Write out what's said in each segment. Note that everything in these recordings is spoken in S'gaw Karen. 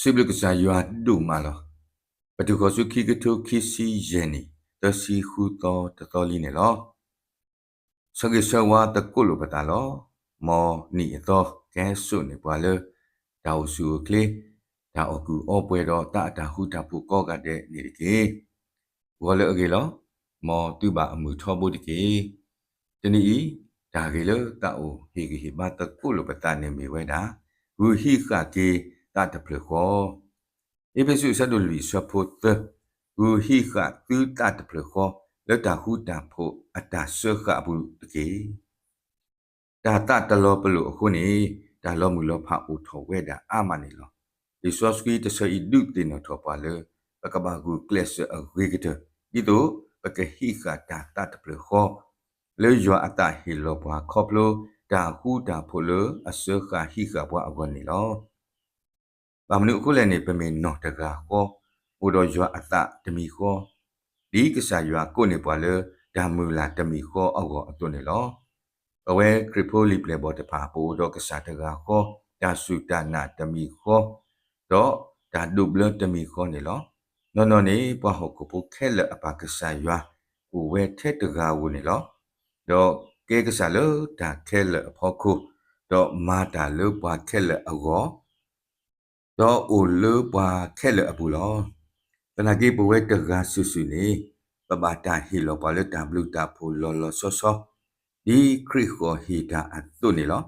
စံးဘျုးကစၢ်ယွၤဒိၣ်မးလီၤ. ပတုၤဃီၤဆူခံကထိခံဆံယဲၢ်နံၣ် သၢဆံဃုသီတသီလံန့ၣ်လီၤ. ဆၢဂ့ၤဆၢဝါသကိးလိာ်ပသးလီၤ. မ်နံၣ်အသီကဟဲစိာ်န့ၢ်ပှၤလၢ တၢ်အိၣ်ဆူၣ်အိၣ်ချ့, တၢ်အီၣ်ကုၢ်အီပှဲၤဒီးသးအတၢ်ဃူတၢ်ဖိးကိးဂၤဒဲးန့ၣ်တက့ၢ်. ဂီၤလၢအဂ့ၤလီၤ. မ်သုဘၣ်အမုာ်ထီဘိတက့ၢ်. တနံၤအံၤ တၢ်ဂ့ၢ်လၢသးအိၣ်ဟ့ၣ်ဂံၢ်ဟ့ၣ်ဘါသကိးလိာ်ပသးန့ၣ်မ့ၢ်ဝဲဒၣ် ဂုာ်ဟံးဃာ်က့ၤသးတဖျၢၣ်ဃီ အ့းဖ့းစူး အဆၢဒိၣ်လွံၢ် အဆၢဖိသၢ, ဂုာ်ဟံးဃာ်သုသးတဖျၢၣ်ဃီ လၢတၢ်ဃူတၢ်ဖိးအတၢ်စၢဃာ်အပူၤတက့ၢ်. တၢ်သးတလီၤပလိာ်အဃိန့ၣ် တၢ်လီၤမုၢ်လီၤဖးအိၣ်ထီၣ်ဝဲဒၣ်အါမးန့ၣ်လီၤ. လံာ်စီဆှံတဆၢအံၤဒုးသ့ၣ်နီၣ်ထီၣ်ပှၤလၢ ပကဘၣ်ဂုာ်ကျဲးစၢးအဂ့ၤကတၢၢ် ဒ်သိးပကဟံးဃာ်တၢ်သးတဖျၢၣ်ဃီ လၢယွၤအသးဟ့ၣ်လီၤပှၤခီဖျိ တၢ်ဃူတၢ်ဖိးလၢအစၢဃာ်ဟံးဃာ်ပှၤအဂီၢ်န့ၣ်လီၤ. ဘၣ်မနုၤအဃိလဲၣ်န့ၣ် ပမ့ၢ်နီၢ်တဂၤဃီ, အိၣ်ဒီးယွၤအသးတမံၤဃီ, ဒ်ကစၢ်ယွၤကိးန့ၢ်ပှၤလၢတၢ်မုၢ်လၢ်တမံၤဃီအဂီၢ်အသိးန့ၣ်လီၤ. ပဝဲခရံာ်ဖိလံာ်ပျဲၢ်ဘီၣ်တဖၣ် ပအိၣ်ဒီးကစၢ်တဂၤဃီ, တၢ်စူၢ်တၢ်နာ်တမံၤဃီ, ဒီးတၢ်ဒိးဘျၢတမံၤဃီန့ၣ်လီၤ. နီၢ်နီၢ်န့ၣ် ပှၤဟီၣ်ခိၣ်ဖိခဲလၢာ်အပၢ်ကစၢ်ယွၤ အိၣ်ဝဲထဲတဂၤဧိၤန့ၣ်လီၤ. ဒီးကဲကစၢ်လၢတၢ်ခဲလၢာ်အဖီခိၣ်, ဒီးမၤတၢ်လၢပှၤခဲလၢာ်အဂီၢ် ဒီးအိၣ်လၢပှၤခဲလၢာ်အပူၤလီၤ. သနာ်က့ ပဝဲတဂၤစုာ်စုာ်န့ၣ် ပဘၣ်တၢ်ဟ့ၣ်လီၤပှၤလၢတၢ်ဘျုးတၢ်ဖှိၣ်လီၤလီၤဆီဆီ, ဒ်ခရံာ်ဃီၣ်ဟ့ၣ်တၢ်အသိးန့ၣ်လီၤ.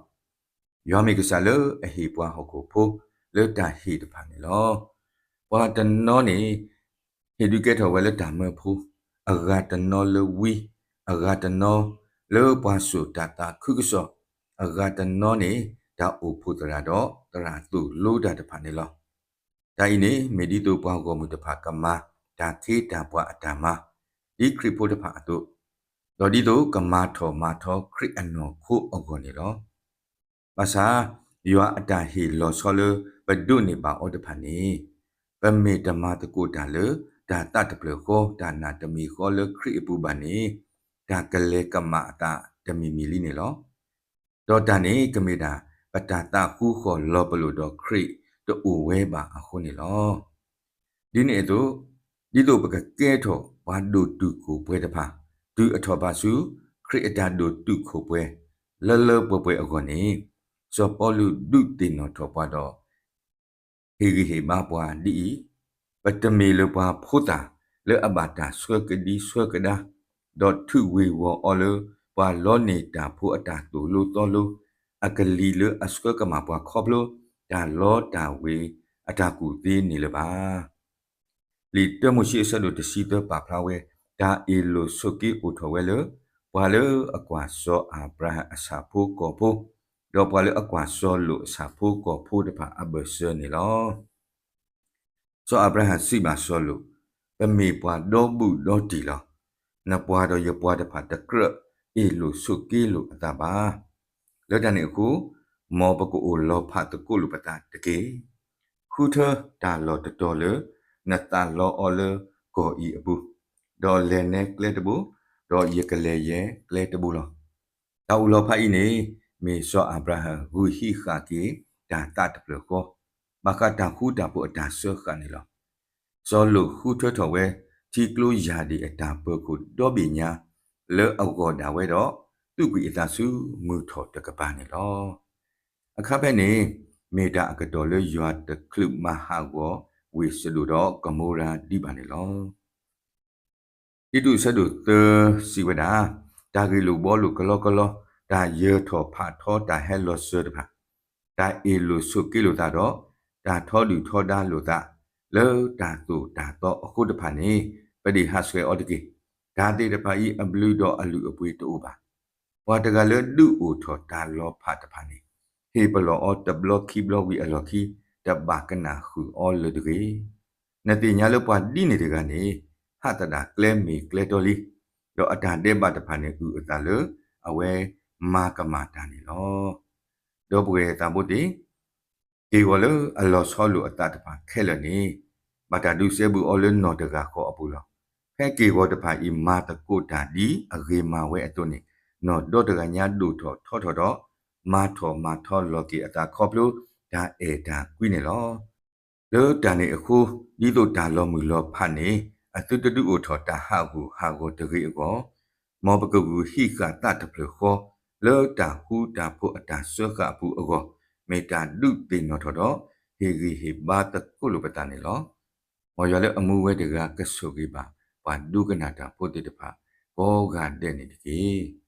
ယွၤမ့ၢ်ကစၢ်လၢအဟ့ၣ်ပှၤဟီၣ်ခိၣ်ဖိလၢတၢ်ဟ့ၣ်တဖၣ်န့ၣ်လီၤ. ပှၤတနီၤန့ၣ် ဟ့ၣ်ဒုးကဲထီၣ်ဝဲလၢတၢ်မၢဖိ, အဂၤတနီၤလၢဝံ, အဂၤတနီၤလၢပှၤစိာ်တၢ်သးခုကစီၣ်, အဂၤတနီၤန့ၣ် တၢ်အိၣ်ဖှိၣ်သရၣ်ဒီးသရၣ်သိၣ်လိတၢ်တဖၣ်န့ၣ်လီၤ. တၢ်အံၤန့ၣ် မ့ၢ်ဒ်သိးပှၤဂီၢ်မုၢ်တဖၣ်ကမၤတၢ်ခ့တၢ်ပှၤအတၢ်မၤ, ဒ်ခရံာ်ဖိတဖၣ်အသိး, ဒီးဒ်သိးကမၤထီၣ်မၤထီခရံာ်အနီၢ်ခိအဂီၢ်န့ၣ်လီၤ. ဘၣ်ဆၣ် ယွၤအတၢ်ဟ့ၣ်လီၤဆီလၢပဒိးန့ၢ်ဘၣ်အီၤတဖၣ်န့ၣ်, ပမ့ၢ်တမၤသကိးတၢ်လၢ တၢ်သးတဖျၢၣ်ဃီ တၢ်နာ်တမံၤဃီလၢခရံာ်အပူၤဘၣ်န့ၣ်, တၢ်ကလဲၤကမၣ်အသးတမံၤမံၤလံန့ၣ်လီၤ. ဒီးတၢ်န့ၣ်ကမ့ၢ်ဒၣ် ပတၢ်သးဃူဃီၣ်လီၤပလိာ်ဒီးခရံာ်တအိၣ်ဝဲဘၣ်အဃိန့ၣ်လီၤ. ဒ်န့ၣ်အသိး, ဒ်သိးပကကဲထီၣ်ပှၤဒိၣ်တုာ်ခိၣ်ပှဲၤတဖၣ်, တုၤအထီၣ်ဘၣ်ဆူ ခရံာ်အတၢ်ဒိၣ်တုာ်ခိၣ်ပှဲၤ လၢလၢပှဲၤပှဲၤအဂီၢ်န့ၣ်, စီၤပီလူးဒုးသ့ၣ်နီၣ်ထီၣ်ပှၤဒီး ဟ့ၣ်ဂံၢ်ဟ့ၣ်ဘါပှၤဒ်အံၤ, ပတမ့ၢ်လၢပှၤဖိသၣ်လၢအဘၣ်တၢ်ဆှၢကဒံဆှၢကဒါ, ဒီးထုးဝ့ၤဝီၤအီၤလၢ ပှၤလီန့ၢ်တၢ်ဖိအတၢ်သိၣ်လိသီလိ, အကလံၤလၢအဆှၢကမၣ်ပှၤခီဖျိ တၢ်လီတၢ်ဝ့ၤအတၢ်ကူၣ်သ့န့ၣ်လၢၤဘၣ်. လံာ်တၢမိၤၡ့အဆၢဒိၣ်တဆံသၢပာ်ဖျါဝဲ တၢ်အ့ၣ်လိာ်ဆိးက့အိၣ်ထီၣ်ဝဲလၢ ပှၤလၢအကွၢ်စီၤအၤဘြၤဟၣ်အဆၣ်ဖိကီၢ်ဖိ, ဒီးပှၤလၢအကွၢ်စီၤလိာ်အဆၣ်ဖိကီၢ်ဖိတဖၣ်အဘၢၣ်စၢၤန့ၣ်လီၤ. စီၤအၤဘြၤဟၣ်စံးဘၣ်စီၤလိာ်, ပမ့ၢ်ပှၤဒီဘူးဒီတံၢ်လီၤ. နပှၤဒီးယပှၤတဖၣ်တကြၢးအ့ၣ်လိာ်ဆိးက့လိာ်အသးဘၣ်. လၢတၢ်န့ၣ်အဃိ, မ်ပကအိၣ်လီၤဖးသကိးလိာ်ပသးတက့ၢ်. ဃုထၢတၢ်လီၢ်တတီၤလၢ နသးလီအီၤလၢကီၢ်အံၤအပူၤ, ဒီးလဲၤနၤကျဲတဘိ, ဒီးယကလဲၤယဲကျဲတဘိလီၤ. တၢ်အိၣ်လီၤဖးအံၤန့ၣ် မ့ၢ်စီၤအၤဘြၤဟၣ်ဂုာ်ဟံးဃာ်က့ၤ တၢ်သးတဖျၢၣ်ဃီ, ဘၣ်ဃးတၢ်ဃူတၢ်ဖိးအတၢ်စၢဃာ်န့ၣ်လီၤ. စီၤလိာ်ဃုထၢထီၣ်ဝဲ ထံကျိယၢ်ဒံၣ်အတၢ်ပၢၤခိၣ်ဒီဘ့ၣ်ညါ လၢအဂီၢ်ဒၣ်ဝဲဒီး သူးကွံာ်အသးဆူမုၢ်ထီၣ်တကပၤန့ၣ်လီၤ. အခါဖဲန့ၣ် မ့ၢ်တၢ်အကတီၢ်လၢယွၤတချုးမၤဟးဂီၤဝ့ၢ်စဒိၣ်ဒီးကမိရၤဒံးဘၣ်န့ၣ်လီၤ. တံတူးအဆၢဒိၣ်သၢစံးဝဲဒၣ်, တၢ်ဂ့ၢ်လိာ်ဘှီလိာ်ကလီကလီ, တၢ်ယၢၤထီၣ်ဖးထီတၢ်ဟဲလီၤစၢၤတဖၣ်, တၢ်အ့ၣ်လိာ်ဆိးက့လိာ်သးဒီး တၢ်ထီဒုၣ်ထီဒါလိာ်သး လၢတၢ်သိၣ်တၢ်သီအဃိတဖၣ်န့ၣ် ပဒ့ၣ်ဟးဆှဲးအီၤတက့ၢ်. တၢ်သ့ၣ်တဖၣ်အံၤအဘျုးဒီးအလုၢ်အပှ့ၤတအိၣ်ဘၣ်. ပှၤတဂၤလၢဒုးအိၣ်ထီၣ်တၢ်လီၤဖးတဖၣ်န့ၣ် ဟ့ၣ်ပလီၢ်အီၤတဘျီခံဘျီဝံၤအလီၢ်ခံ တဘၣ်ကနၣ်ဃုာ်အီၤလၢၤတဂ့ၤ. နသ့ၣ်ညါလၢပှၤဒ်န့ၣ်တဂၤန့ၣ် ဟးသဒၣ်ကျဲမ့ၢ်ကျဲတီလံ, ဒီးအတၢ်ဒဲးဘးတဖၣ်န့ၣ် အုၣ်အသးလၢအဝဲမၤကမၣ်တၢ်န့ၣ်လီၤ. ဒီပုၢ်ဝဲၢ်သးဘိသ့ၣ်, က့ၢ်ဂီၤလၢအလီၤဆီလိာ်အသးတဖၣ်ခဲလၢာ်န့ၣ် ဘၣ်တၢ်ဒုးစဲဘူးအီၤလၢနီၢ်တဂၤဃီအပူၤလီၤ. ဖဲက့ၢ်ဂီၤတဖၣ်အံၤမၤသကိးတၢ်ဒ်အဂ့ၤမၤဝဲအသိးန့ၣ် နီၢ်ဒီတဂၤညါဒိၣ်ထီၣ်ထီထီၣ်ဒီး မၤထီၣ်မၤထီလီၤက့ၤအသးခီဖျိ တၢ်အဲၣ်တၢ်ကွံန့ၣ်လီၤ. လၢတၢ်န့ၣ်အဃိ, ဒ်သိးတၢ်လီၤမုၢ်လီၤဖးန့ၣ် အသုတဒုးအိၣ်ထီၣ်တၢ်ဟးဂူာ်ဟးဂီၤတဂ့ၤအဂီၢ်, မ်ပကဂုာ်ဟံးဃာ်သးတဖျၢၣ်ဃီ လၢတၢ်ဃူတၢ်ဖိးအတၢ်စၢဃာ်အပူၤအဂီၢ်, မ့ၢ်တၢ်ဒုးသ့ၣ်နီၣ်ထီၣ်ဒီး ဟ့ၣ်ဂံၢ်ဟ့ၣ်ဘါသကိးလိာ်ပသးန့ၣ်လီၤ. မ်ယွၤလၢအမူဝဲတဂၤကဆိၣ်ဂ့ၤဘၣ် ပှၤဒိကနၣ်တၢ်ဖိသ့ၣ်တဖၣ် ကိးဂၤဒဲးန့ၣ်တက့ၢ်.